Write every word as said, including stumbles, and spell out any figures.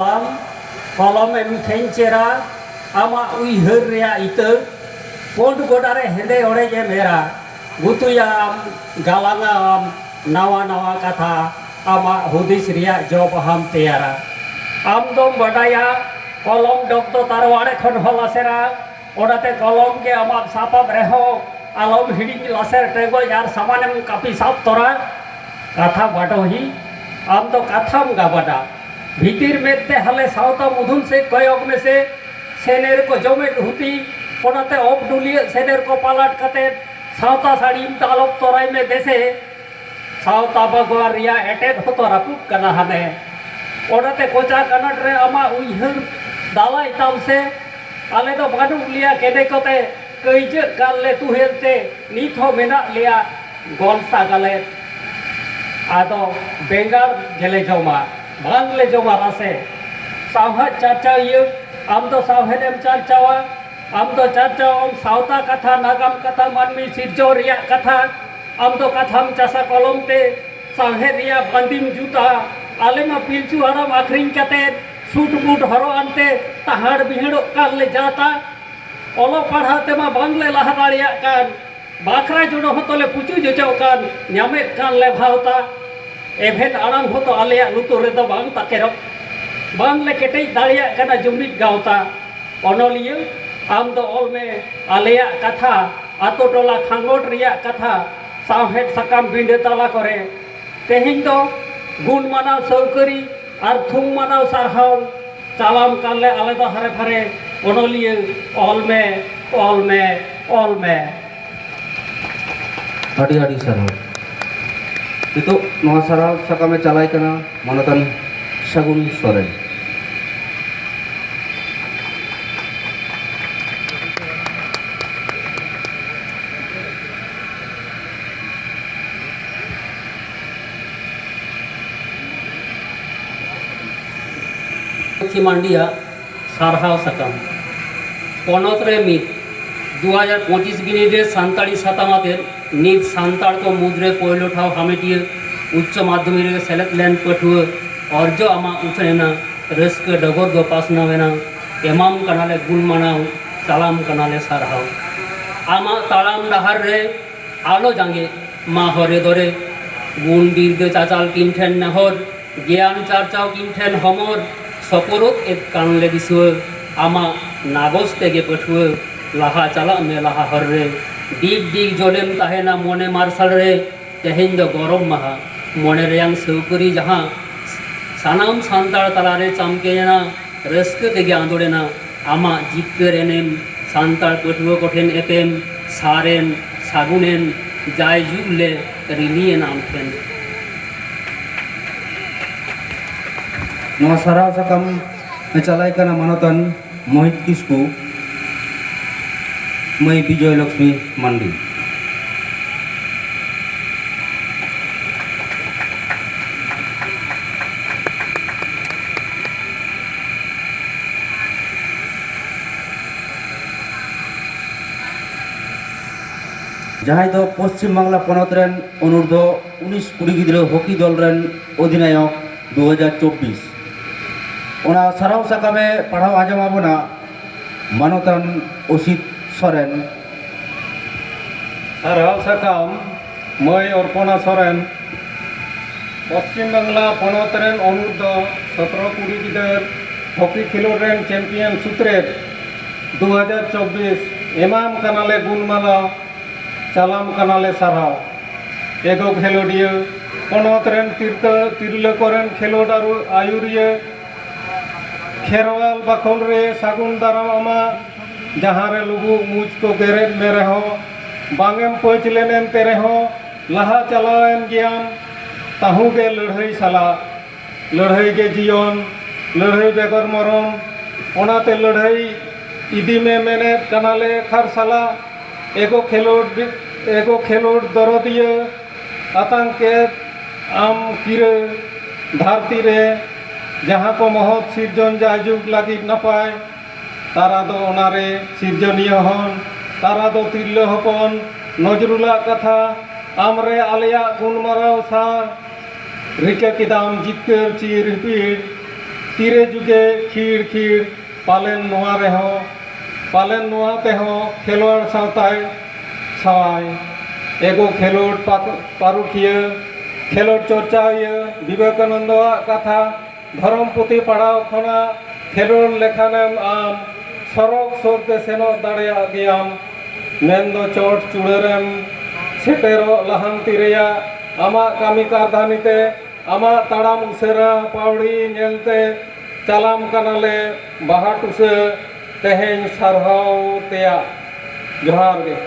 ᱟᱢ ᱠᱚᱞᱚᱢ ᱮᱢ ᱠᱷᱮᱧᱪᱮᱨᱟ, ᱟᱢᱟᱜ ᱩᱭᱦᱟᱹᱨ ᱨᱮᱭᱟᱜ ᱤᱛᱟᱹ ᱯᱳᱸᱰ ᱜᱚᱰᱟ ᱨᱮ ᱦᱮᱸᱫᱮ ᱚᱲᱮᱡ ᱮᱢ ᱮᱨᱟ᱾ ᱜᱩᱛᱩᱭᱟᱢ, ᱜᱟᱞᱟᱝᱟᱢ ᱱᱟᱣᱟ ᱱᱟᱣᱟ ᱠᱟᱛᱷᱟ, ᱟᱢᱟᱜ ᱦᱩᱫᱤᱥ ᱨᱮᱭᱟᱜ ᱡᱚ ᱵᱟᱦᱟᱢ ᱛᱮᱭᱟᱨᱟ᱾ ᱟᱢ ᱫᱚᱢ ᱵᱟᱰᱟᱭᱟ, ᱠᱚᱞᱚᱢ ᱰᱚᱜᱽ ᱫᱚ ᱛᱟᱨᱣᱟᱲᱮ ᱠᱷᱚᱱ ᱦᱚᱸ ᱞᱟᱥᱮᱨᱟ᱾ ᱚᱱᱟᱛᱮ ᱠᱚᱞᱚᱢ ᱜᱮ ᱟᱢᱟᱜ ᱥᱟᱯᱟᱵ ᱨᱮᱦᱚᱸ ᱟᱞᱚᱢ ᱦᱤᱲᱤᱧ ᱞᱟᱥᱮᱨ ᱴᱮᱸᱜᱚᱡ ᱟᱨ ᱥᱟᱢᱟᱱᱮᱢ ᱠᱟᱹᱯᱤ ᱥᱟᱵ ᱛᱚᱨᱟ᱾ ᱠᱟᱛᱷᱟ ᱵᱟᱰᱚᱦᱤ, ᱟᱢ ᱫᱚ ᱠᱟᱛᱷᱟᱢ ᱜᱟᱵᱟᱰᱟ᱾ ᱵᱷᱤᱛᱤᱨ ᱢᱮᱫ ᱛᱮ ᱦᱟᱞᱮ ᱥᱟᱶᱛᱟ ᱢᱩᱫᱷᱩᱱ ᱥᱮᱫ ᱠᱚᱭᱚᱜ ᱢᱮᱥᱮ᱾ ᱥᱮᱱᱮᱨ ᱠᱚ ᱡᱚᱢᱮᱫ ᱦᱩᱛᱤ, ᱚᱱᱟᱛᱮ ᱚᱯ ᱰᱩᱞᱤᱭᱟᱹᱜ ᱥᱮᱱᱮᱨ ᱠᱚ ᱯᱟᱞᱟᱴ ᱠᱟᱛᱮ ᱥᱟᱶᱛᱟ ᱥᱟᱹᱲᱤᱢ ᱫᱟᱞᱚᱵ ᱛᱚᱨᱟᱭ ᱢᱮ ᱫᱮᱥᱮ᱾ ᱥᱟᱶᱛᱟ ᱵᱟᱜᱽᱣᱟᱱ ᱨᱮᱭᱟᱜ ᱮᱴᱮᱫ ᱦᱚᱸᱛᱚ ᱨᱟᱹᱯᱩᱫ ᱠᱟᱱᱟ ᱦᱟᱱᱮ᱾ ᱚᱱᱟᱛᱮ ᱠᱚᱪᱟ ᱠᱟᱱᱟᱴ ᱨᱮ ᱟᱢᱟᱜ ᱩᱭᱦᱟᱹᱨ ᱫᱟᱞᱟᱭ ᱛᱟᱢ ᱥᱮ᱾ ᱟᱞᱮ ᱫᱚ ᱵᱟᱹᱱᱩᱜ ᱞᱮᱭᱟ ᱠᱮᱫᱮ ᱠᱚᱛᱮ, ᱠᱟᱹᱭᱡᱟᱹᱜ ᱠᱟᱱ ᱞᱮ ᱛᱩᱦᱮᱞ ᱛᱮ, ᱱᱤᱛ ᱦᱚᱸ ᱢᱮᱱᱟᱜ ᱞᱮᱭᱟ ᱜᱚᱞᱥᱟ ᱜᱟᱞᱮ᱾ ᱟᱫᱚ ᱵᱮᱸᱜᱟᱲ ᱜᱮᱞᱮ ᱡᱚᱢᱟ, ᱵᱟᱝᱞᱮ ᱡᱚᱢᱟ ᱨᱟᱥᱮ᱾ ᱥᱟᱶᱦᱮᱫ ᱪᱟᱨᱪᱟᱣᱤᱭᱟᱹ, ᱟᱢ ᱫᱚ ᱥᱟᱶᱦᱮᱫ ᱮᱢ ᱪᱟᱨᱪᱟᱣᱟ, ᱟᱢ ᱫᱚ ᱪᱟᱨᱪᱟᱣᱟᱢ ᱥᱟᱶᱛᱟ ᱠᱟᱛᱷᱟ, ᱱᱟᱜᱟᱢ ᱠᱟᱛᱷᱟ, ᱢᱟᱹᱱᱢᱤ ᱥᱤᱨᱡᱚᱱ ᱨᱮᱭᱟᱜ ᱠᱟᱛᱷᱟ᱾ ᱟᱢ ᱫᱚ ᱠᱟᱛᱷᱟᱢ ᱪᱟᱥᱟ ᱠᱚᱞᱚᱢ ᱛᱮ, ᱥᱟᱶᱦᱮᱫ ᱨᱮᱭᱟᱜ ᱵᱟᱸᱫᱤᱢ ᱡᱩᱛᱟ᱾ ᱟᱞᱮ ᱢᱟ ᱯᱤᱞᱪᱩ ᱦᱟᱲᱟᱢ ᱟᱹᱠᱷᱨᱤᱧ ᱠᱟᱛᱮ, ᱥᱩᱴ ᱵᱩᱴ ᱦᱚᱨᱚᱜ ᱟᱱᱛᱮ, ᱛᱟᱦᱟᱲ ᱵᱤᱦᱤᱲᱚᱜ ᱠᱟᱱ ᱞᱮ ᱡᱟᱛᱟ᱾ ᱚᱞᱚᱜ ᱯᱟᱲᱦᱟᱣ ᱛᱮᱢᱟ ᱵᱟᱝᱞᱮ ᱞᱟᱦᱟ ᱫᱟᱲᱮᱭᱟᱜ ᱠᱟᱱ, ᱵᱟᱠᱷᱨᱟ ᱡᱚᱱᱚ ᱦᱚᱸᱛᱚ ᱞᱮ ᱯᱩᱪᱩᱡ ᱚᱪᱚᱜ ᱠᱟᱱ, ᱧᱟᱢᱮᱫ ᱠᱟᱱ ᱞᱮ ᱵᱷᱟᱣᱛᱟ᱾ ᱮᱵᱷᱮᱱ ᱟᱲᱟᱝ ᱦᱚᱸᱛᱚ ᱟᱞᱮᱭᱟᱜ ᱞᱩᱛᱩᱨ ᱨᱮᱫᱚ ᱵᱟᱝ ᱛᱟᱠᱮᱨᱚᱜ, ᱵᱟᱝᱞᱮ ᱠᱮᱴᱮᱡ ᱫᱟᱲᱮᱭᱟᱜ ᱠᱟᱱᱟ ᱡᱩᱢᱤᱫ ᱜᱟᱶᱛᱟ᱾ ᱚᱱᱚᱞᱤᱭᱟᱹ, ᱟᱢ ᱫᱚ ᱚᱞ ᱢᱮ ᱟᱞᱮᱭᱟᱜ ᱠᱟᱛᱷᱟ, ᱟᱛᱳ ᱴᱚᱞᱟ ᱠᱷᱟᱸᱜᱚᱴ ᱨᱮᱭᱟᱜ ᱠᱟᱛᱷᱟ, ᱥᱟᱶᱦᱮᱫ ᱥᱟᱠᱟᱢ ᱵᱤᱸᱰᱟᱹ ᱛᱟᱞᱟ ᱠᱚᱨᱮ᱾ ᱛᱮᱦᱮᱧ ᱫᱚ ᱜᱩᱱ ᱢᱟᱱᱟᱣ ᱥᱟᱹᱣᱠᱟᱹᱨᱤ ᱟᱨ ᱛᱷᱩᱢ ᱢᱟᱱᱟᱣ ᱥᱟᱨᱦᱟᱣ ᱪᱟᱞᱟᱢ ᱠᱟᱱ ᱞᱮ ᱟᱞᱮ ᱫᱚ ᱦᱟᱨᱮ ᱯᱷᱟᱨᱮ᱾ ᱚᱱᱚᱞᱤᱭᱟᱹ, ᱚᱞ ᱢᱮ, ᱚᱞ ᱢᱮ, ᱚᱞ ᱢᱮ᱾ ᱟᱹᱰᱤ ᱟᱹᱰᱤ ᱥᱟᱨᱦᱟᱣ᱾ ᱱᱤᱛᱚᱜ ᱱᱚᱣᱟ ᱥᱟᱨᱦᱟᱣ ᱥᱟᱠᱟᱢᱮ ᱪᱟᱞᱟᱭ ᱠᱟᱱᱟ ᱢᱟᱱᱚᱛᱟᱱ ᱥᱟᱹᱜᱩᱱ ᱥᱚᱨᱮᱱ᱾ ᱞᱚᱠᱠᱷᱤ ᱢᱟᱱᱰᱤᱭᱟᱜ ᱥᱟᱨᱦᱟᱣ ᱥᱟᱠᱟᱢ᱾ ᱯᱚᱱᱚᱛ ᱨᱮ ᱢᱤᱫ, ᱫᱩ ᱦᱟᱡᱟᱨ ᱯᱚᱸᱪᱤᱥ ᱵᱤᱱᱤᱰ ᱨᱮ ᱥᱟᱱᱛᱟᱲᱤ ᱥᱟᱛᱟᱢ ᱟᱛᱮ ᱱᱤᱛ ᱥᱟᱱᱛᱟᱲ ᱠᱚ ᱢᱩᱫᱽᱨᱮ ᱯᱳᱭᱞᱳ ᱴᱷᱟᱶ ᱦᱟᱢᱮᱴᱤᱭᱟᱹ ᱩᱪᱪᱚ ᱢᱟᱫᱽᱫᱷᱚᱢᱤᱠ ᱨᱮ ᱥᱮᱞᱮᱫ ᱞᱮᱱ ᱯᱟᱹᱴᱷᱩᱣᱟᱹ ᱚᱨᱡᱚ ᱟᱢᱟᱜ ᱩᱪᱷᱟᱹᱱ ᱮᱱᱟ᱾ ᱨᱟᱹᱥᱠᱟᱹ ᱰᱚᱜᱚᱨ ᱫᱚ ᱯᱟᱥᱱᱟᱣ ᱮᱱᱟ᱾ ᱮᱢᱟᱢ ᱠᱟᱱᱟᱞᱮ ᱜᱩᱱ ᱢᱟᱱᱟᱣ, ᱪᱟᱞᱟᱢ ᱠᱟᱱᱟᱞᱮ ᱥᱟᱨᱦᱟᱣ᱾ ᱟᱢᱟᱜ ᱛᱟᱲᱟᱢ ᱰᱟᱦᱟᱨ ᱨᱮ ᱟᱞᱚ ᱡᱟᱸᱜᱮ ᱢᱟ ᱦᱚᱨᱮ ᱫᱚᱨᱮ᱾ ᱜᱩᱱ ᱵᱤᱨᱫᱟᱹ ᱪᱟᱪᱟᱞ ᱠᱤᱱ ᱴᱷᱮᱱ ᱱᱮᱦᱚᱨ, ᱜᱮᱭᱟᱱ ᱪᱟᱨᱪᱟᱣ ᱠᱤᱱ ᱴᱷᱮᱱ ᱦᱚᱢᱚᱨ᱾ ᱥᱚᱯᱚᱨᱚᱛ ᱮᱫ ᱠᱟᱱ ᱞᱮ ᱫᱤᱥᱩᱣᱟᱹ, ᱟᱢᱟᱜ ᱱᱟᱜᱚᱥ ᱛᱮᱜᱮ ᱯᱟᱹᱴᱷᱩᱣᱟᱹ᱾ ᱞᱟᱦᱟ ᱪᱟᱞᱟᱜ ᱢᱮ ᱞᱟᱦᱟ ᱦᱚᱨ ᱨᱮ, ᱰᱤᱜᱽ ᱰᱤᱜᱽ ᱡᱚᱞᱮᱢ ᱛᱟᱦᱮᱱᱟ ᱢᱚᱱᱮ ᱢᱟᱨᱥᱟᱞ ᱨᱮ᱾ ᱛᱮᱦᱮᱧ ᱫᱚ ᱜᱚᱨᱚᱵᱽ ᱢᱟᱦᱟ, ᱢᱚᱱᱮ ᱨᱮᱭᱟᱝ ᱥᱟᱹᱣᱠᱟᱹᱨᱤ ᱡᱟᱦᱟᱸ, ᱥᱟᱱᱟᱢ ᱥᱟᱱᱛᱟᱲ ᱛᱟᱞᱟᱨᱮ ᱪᱟᱢᱠᱮᱭᱮᱱᱟ, ᱨᱟᱹᱥᱠᱟᱹ ᱛᱮᱜᱮ ᱟᱸᱫᱳᱲᱮᱱᱟ ᱟᱢᱟᱜ ᱡᱤᱛᱠᱟᱹᱨ ᱮᱱᱮᱢ᱾ ᱥᱟᱱᱛᱟᱲ ᱯᱟᱹᱴᱷᱩᱣᱟᱹ ᱠᱚᱴᱷᱮᱱ ᱮᱯᱮᱢ, ᱥᱟᱨᱮᱱ, ᱥᱟᱹᱜᱩᱱᱮᱱ, ᱡᱟᱭᱡᱩᱜᱽ ᱞᱮ ᱨᱤᱱᱤᱭᱮᱱᱟ ᱟᱢ ᱴᱷᱮᱱ᱾ ᱱᱚᱣᱟ ᱥᱟᱨᱦᱟᱣ ᱥᱟᱠᱟᱢ ᱪᱟᱞᱟᱭ ᱠᱟᱱᱟ ᱢᱟᱱᱚᱛᱟᱱ ᱢᱳᱦᱤᱛ ᱠᱤᱥᱠᱩ, ᱢᱟᱹᱭ ᱵᱤᱡᱚᱭ ᱞᱚᱠᱥᱢᱤ ᱢᱟᱱᱰᱤ᱾ ᱡᱟᱦᱟᱸᱭ ᱫᱚ ᱯᱚᱥᱪᱤᱢ ᱵᱟᱝᱞᱟ ᱯᱚᱱᱚᱛ ᱨᱮᱱ ᱚᱱᱩᱨᱫᱷᱚ ᱩᱱᱤᱥ ᱠᱩᱲᱤ ᱜᱤᱫᱽᱨᱟᱹ ᱦᱚᱠᱤ ᱫᱚᱞ ᱨᱮᱱ ᱚᱫᱷᱤᱱᱟᱭᱚᱠ ᱫᱩ ᱦᱟᱡᱟᱨ ᱪᱚᱵᱵᱤᱥ᱾ ᱚᱱᱟ ᱥᱟᱨᱦᱟᱣ ᱥᱟᱠᱟᱢᱮ ᱯᱟᱲᱦᱟᱣ ᱟᱸᱡᱚᱢ ᱟᱵᱚᱱᱟ ᱢᱟᱱᱚᱛᱟᱱ ᱚᱥᱤᱛ ᱥᱚᱨᱮᱱ᱾ ᱥᱟᱨᱦᱟᱣ ᱥᱟᱠᱟᱢ, ᱢᱟᱹᱭ ᱚᱨᱯᱚᱱᱟ ᱥᱚᱨᱮᱱ᱾ ᱯᱚᱥᱪᱤᱢ ᱵᱟᱝᱞᱟ ᱯᱚᱱᱚᱛ ᱨᱮᱱ ᱚᱱᱩᱨᱫᱷᱚ ᱥᱚᱛᱨᱚ ᱠᱩᱲᱤ ᱜᱤᱫᱟᱹᱨ ᱦᱚᱠᱤ ᱠᱷᱮᱞᱳᱰ ᱨᱮᱱ ᱪᱟᱢᱯᱤᱭᱟᱱ ᱥᱩᱛᱨᱮᱛ ᱫᱩ ᱦᱟᱡᱟᱨ ᱪᱚᱵᱵᱤᱥ, ᱮᱢᱟᱢ ᱠᱟᱱᱟᱞᱮ ᱜᱩᱱᱢᱟᱞᱟ, ᱪᱟᱞᱟᱢ ᱠᱟᱱᱟᱞᱮ ᱥᱟᱨᱦᱟᱣ᱾ ᱮᱜᱳ ᱠᱷᱮᱞᱳᱰᱤᱭᱟᱹ, ᱯᱚᱱᱚᱛ ᱨᱮᱱ ᱛᱤᱨᱛᱟᱹ, ᱛᱤᱨᱞᱟᱹ ᱠᱚᱨᱮᱱ ᱠᱷᱮᱞᱳᱰ ᱟᱹᱨᱩ-, ᱟᱹᱭᱩᱨᱤᱭᱟᱹ, ᱠᱷᱮᱨᱣᱟᱞ ᱵᱟᱠᱷᱳᱞ ᱨᱮ ᱥᱟᱹᱜᱩᱱ ᱫᱟᱨᱟᱢ ᱟᱢᱟ, ᱡᱟᱦᱟᱸ ᱨᱮ ᱞᱩᱵᱩᱜ ᱢᱩᱡᱽ ᱠᱚ ᱜᱮᱨᱮᱫ ᱢᱮ ᱨᱮᱦᱚᱸ, ᱵᱟᱝ ᱮᱢ ᱯᱟᱹᱪ ᱞᱮᱱ ᱮᱱᱛᱮ ᱨᱮᱦᱚᱸ, ᱞᱟᱦᱟ ᱪᱟᱞᱟᱣᱮᱱ ᱜᱮᱭᱟᱢ ᱛᱟᱹᱦᱩ ᱜᱮ ᱞᱟᱹᱲᱦᱟᱹᱭ ᱥᱟᱞᱟᱜ᱾ ᱞᱟᱹᱲᱦᱟᱹᱭ ᱜᱮ ᱡᱤᱭᱚᱱ, ᱞᱟᱹᱲᱦᱟᱹᱭ ᱵᱮᱜᱚᱨ ᱢᱚᱨᱚᱢ, ᱚᱱᱟᱛᱮ ᱞᱟᱹᱲᱦᱟᱹᱭ ᱤᱫᱤ ᱢᱮ ᱢᱮᱱᱮᱫ ᱠᱟᱱᱟᱞᱮ ᱠᱷᱟᱨᱥᱟᱞᱟ᱾ ᱮᱜᱳ ᱠᱷᱮᱞᱳᱰ, ᱮᱜᱳ ᱠᱷᱮᱞᱳᱰ ᱫᱚᱨᱚᱫᱤᱭᱟᱹ, ᱟᱛᱟᱝ ᱠᱮᱫ ᱟᱢ ᱠᱤᱨᱟᱹ ᱫᱷᱟᱹᱨᱛᱤ ᱨᱮ, ᱡᱟᱦᱟᱸ ᱠᱚ ᱢᱚᱦᱚᱛ ᱥᱤᱨᱡᱚᱱ ᱡᱟᱭᱡᱩᱜᱽ ᱞᱟᱹᱜᱤᱫ ᱱᱟᱯᱟᱭ᱾ ᱛᱟᱨᱟ ᱫᱚ ᱚᱱᱟᱨᱮ ᱥᱤᱨᱡᱚᱱᱤᱭᱟᱹ ᱦᱚᱱ, ᱛᱟᱨᱟ ᱫᱚ ᱛᱤᱨᱞᱟᱹ ᱦᱚᱯᱚᱱ, ᱱᱚᱡᱽᱨᱩᱞᱟᱜ ᱠᱟᱛᱷᱟ, ᱟᱢᱨᱮ ᱟᱞᱮᱭᱟᱜ ᱜᱩᱱ ᱢᱟᱨᱟᱣ ᱥᱟᱨ, ᱨᱤᱠᱟᱹ ᱠᱮᱫᱟᱢ ᱡᱤᱛᱠᱟᱹᱨ ᱪᱤᱨ ᱦᱤᱯᱤᱲ, ᱛᱤᱨᱮ ᱡᱩᱜᱮ ᱠᱷᱤᱲ ᱠᱷᱤᱲ, ᱯᱟᱞᱮᱱ ᱱᱚᱣᱟ ᱨᱮᱦᱚᱸ, ᱯᱟᱞᱮᱱ ᱱᱚᱣᱟ ᱛᱮᱦᱚᱸ ᱠᱷᱮᱞᱣᱟᱲ ᱥᱟᱶᱛᱟᱭ ᱥᱟᱶᱟᱭ᱾ ᱮᱜᱳ ᱠᱷᱮᱞᱳᱰ ᱯᱟᱠ-, ᱯᱟᱹᱨᱩᱠᱷᱤᱭᱟᱹ, ᱠᱷᱮᱞᱳᱰ ᱪᱚᱨᱪᱟᱣᱤᱭᱟᱹ ᱵᱤᱵᱮᱠᱟᱱᱚᱱᱫᱚᱣᱟᱜ ᱠᱟᱛᱷᱟ, ᱫᱷᱚᱨᱚᱢ ᱯᱩᱛᱷᱤ ᱯᱟᱲᱦᱟᱣ ᱠᱷᱚᱱᱟᱜ ᱠᱷᱮᱞᱳᱰ ᱞᱮᱠᱷᱟᱱᱮᱢ ᱟᱢ ᱥᱚᱨᱚᱜᱽ ᱥᱩᱨ ᱛᱮ ᱥᱮᱱᱚᱜ ᱫᱟᱲᱮᱭᱟᱜ ᱜᱮᱭᱟᱢ᱾ ᱢᱮᱱᱫᱚ ᱪᱚᱴ ᱪᱩᱲᱟᱹᱨᱮᱢ ᱥᱮᱴᱮᱨᱚᱜ ᱞᱟᱦᱟᱱᱛᱤ ᱨᱮᱭᱟᱜ ᱟᱢᱟᱜ ᱠᱟᱹᱢᱤ ᱠᱟᱨᱫᱷᱟᱱᱤ ᱛᱮ ᱟᱢᱟᱜ ᱛᱟᱲᱟᱢ ᱩᱥᱟᱹᱨᱟ ᱯᱟᱹᱣᱲᱤ ᱧᱮᱞᱛᱮ ᱪᱟᱞᱟᱢ ᱠᱟᱱᱟᱞᱮ ᱵᱟᱦᱟ ᱴᱩᱥᱟᱹ ᱛᱮᱦᱮᱧ ᱥᱟᱨᱦᱟᱣ ᱛᱮᱭᱟᱜ᱾ ᱡᱚᱦᱟᱨ ᱜᱮ᱾